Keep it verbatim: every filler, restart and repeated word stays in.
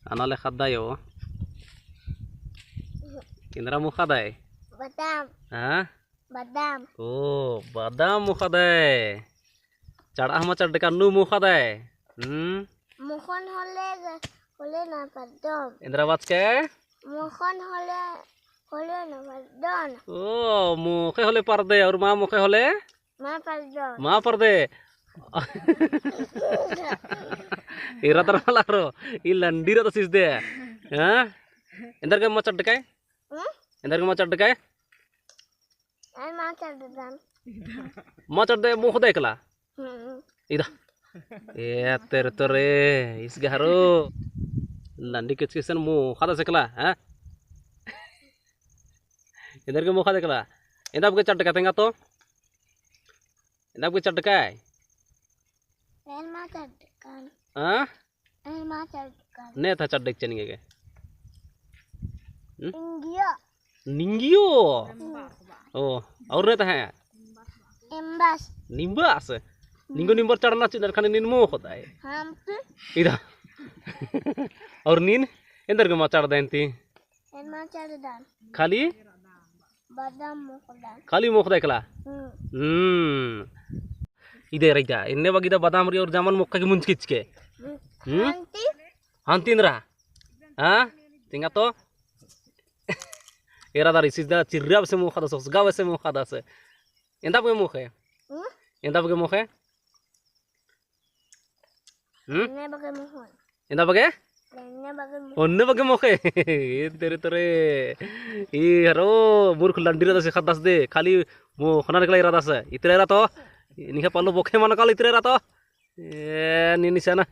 अना ले ख़द्दायो। एन्दरा मोख़दय? बदाम। हाँ? बदाम। ओ, बदाम मोख़दय। चढ़ा हमा चड्डका नू मोख़दय। हम्म? मोख़न होले, होले ना पद्दोन। एन्दरा बाचकय? मोख़न होले, होले ना पद्दोन। ओ, मोख़े होले परदे, और मा मोख़े होले? मा परदे। मा परदे। एरा तर मला रो, ई लंडी रो तो सिसदे। हाँ? एन्दर गे मा चड्डकय? हम्म? एन्दर गे मा चड्डकय? एन मा चड्डदन। मा चड्डे मोख़दय कला? हम्म। इदा। ए, तेरे तो रे, इस गहरो। लंडी किचकिसन मोख़दस कला, हाँ? एन्दर गे मोख़दय कला? एन्दा बग्गे चड्डकय तेंगा तो? एन्दा बग्गे चड्डकय? एन मा चड्डकन। हाँ? एन मा चड्डकन। ने था चड्डक चनिंगे के? हम्म? निंगियो। निंगियो? हम्म। ओ, और ने था है? एम्बस। निम्बस? निंगो निम्बर चढ़ना चिनर खाने नीन मोख़दय। हम तो। इदा। और नीन? एन्दर गे मा चड्डदय ती? एन मा चड्डदन। खाली? बदाम मोख़दन। खाली मोख़दय कला? हम्म। हम्म। इदे रइगा, एन्ने बग्गे इदा बदाम रई और जामन मोख़ा की मुंजकी चिके। हम्म? हम्म? हन्ती? हन्ती एन्दरा? हाँ? तेंगा तो? एरा दरी सिसदा चिर्रा बेसे मोख़दस, ओसगा बेसे मोख़दस। एन्दा बग्गे मोख़े? हम्म? एन्दा बग्गे मोख़े? हम्म? एन्ने बग्गे मोख़न। एन्दा बग्गे? एन्ने बग्गे मोख़न। ओन्ने बग्गे मोख़े। ए तेरे तोरे। ई हरो मूर्ख लंडी रअदस ख़द्दस दे। खाली मोख़ना निकला एरा दस। इतरा एरा तो। निंग्है पल्लो बोखे मना कालो इतरा एरा तो। ए, नी निसाना।